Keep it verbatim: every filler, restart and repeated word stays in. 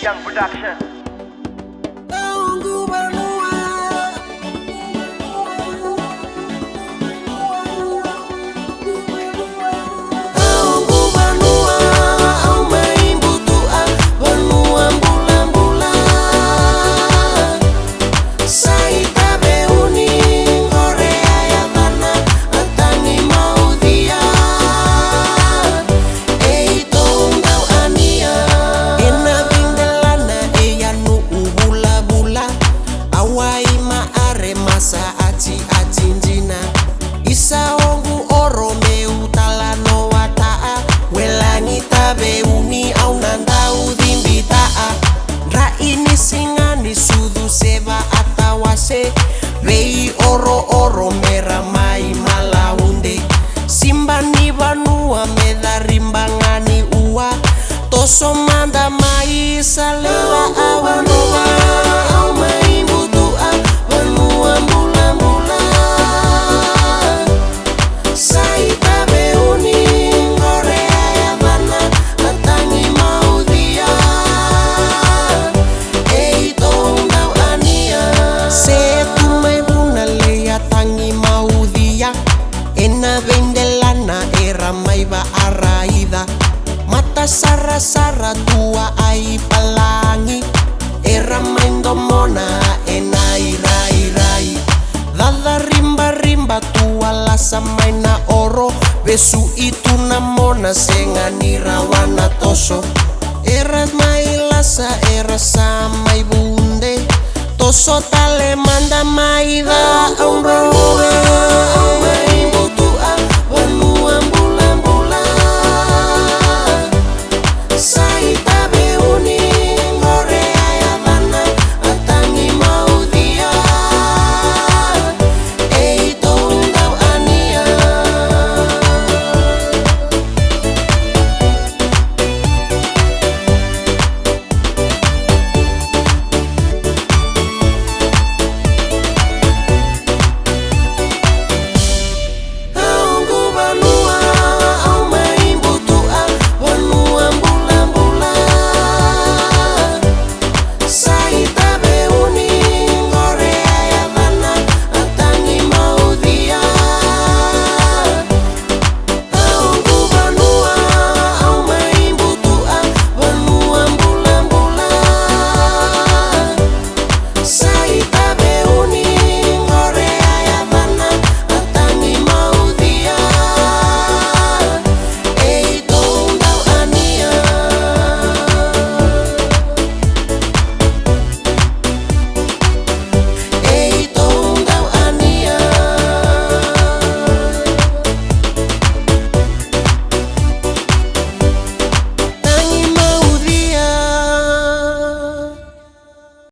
Young Production. Au a ima are masa ati ati dina. Isa oqu oro meu tala no wata'a. Welagi taveuni au na dau cibi ta'a. Dra ini siga ni sucu se va'atawase. Vei oro oro mera mai malaude. Siba ni vanua me cariba ga ni ua. Toso mada mai sa lewa a vanua. Au mai butu'a vanua bulabula. Sa i taveuni qore a yavana a tagi maucia. E i tou dau ania. Se tu mai vuna lei a tagi maucia. Ena veidelana era mai va'araica. Mata sarasara tua ai palagi. Era mai domona ena irairai. Caca ribariba tua lasa mai na oro. Vesu i tu na mona sega ni rawa na toso. Era mai lasa era sa mai vude. Toso tale mada mai ca au dro.